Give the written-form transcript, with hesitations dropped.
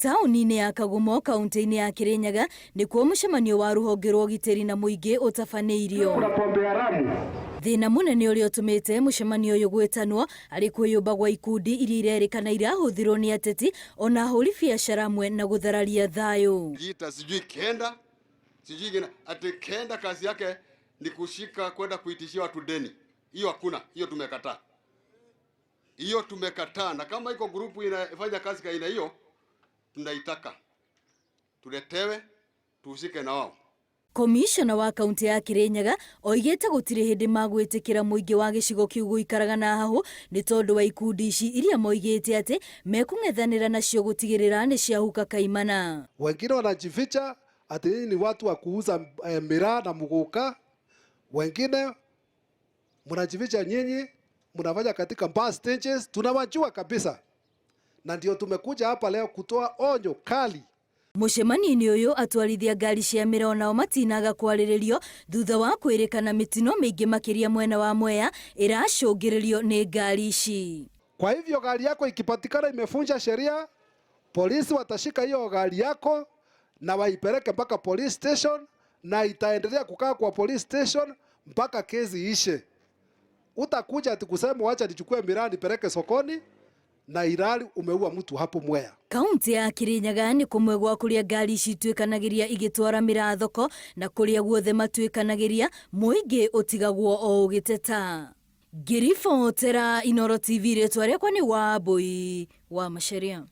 Taũni-inĩ ya Kagumo kaunti-inĩ ya Kirinyaga nĩkuo mũcemanio wa rũhonge rwa ũgitĩri na mũingĩ ũtabanĩirio. Kuna pombe haramu. Thĩna mũnene ũrĩa ũtũmĩte mũcemanio ũyũ gwĩtanwo arĩ kwĩyũmba gwa ikundi iria irerĩkana irahũthĩrwo nĩ ateti ona ahũri biacara amwe na gũthararia thayũ. Jita sijui kenda sijui gina ati kenda kazi yake ni kushika kwenda kuitishia watu deni. Hiyo hakuna, hiyo tumekataa, hiyo tumekataa. Na kama iko grupu inafanya kazi kaina hiyo, tunaitaka tuletewe, tuhusike na wao. Komishona wa kaunti ya Kirinyaga oigĩte gũtirĩ hĩndĩ magwĩtĩkĩra mũingĩ wa gĩcigo kĩu gũikaraga na hahũ nĩ tondũ wa ikundi ici iria moigĩte atĩ mekũng'ethanĩra nacio gũtigĩrĩra nĩ ciahuka kaimana. Wengine wanajificha ati nyinyi ni watu wa kuuza miraa na muguka, wengine mnajificha nyinyi mnafanya katika bus stages. Tunawajua kabisa, na ndio tumekuja hapa leo kutoa onyo kali. Mũcemanio-inĩ ũyũ atwarithia ngari cia mĩraa onao matinaga kwarĩrĩrio thutha wa kwĩrĩkana mĩtino mĩingĩ makĩria mwena wa Mwea ĩracũngĩrĩrio nĩ ngari ici. Kwa hivyo gari yako ikipatikana imevunja sheria, polisi watashika hiyo gari yako na waipeleke mpaka police station, na itaendelea kukaa kwa police station mpaka kesi ishe. Utakuja ati kusema wacha nichukue miraa nipeleke sokoni, na ilhali umeua mtu hapo Mwea. Kaunti ya Kirinyaga nĩ kũmwe gwa kũrĩa ngari ici ituĩkanagĩria igĩtwara mĩraa thoko na kũrĩa guothe matuĩkanagĩria mũingĩ ũtigagwo o ũgĩteta. Ngĩribotera Inooro TV rĩtwa rĩakwa nĩ Wambui wa Macharia.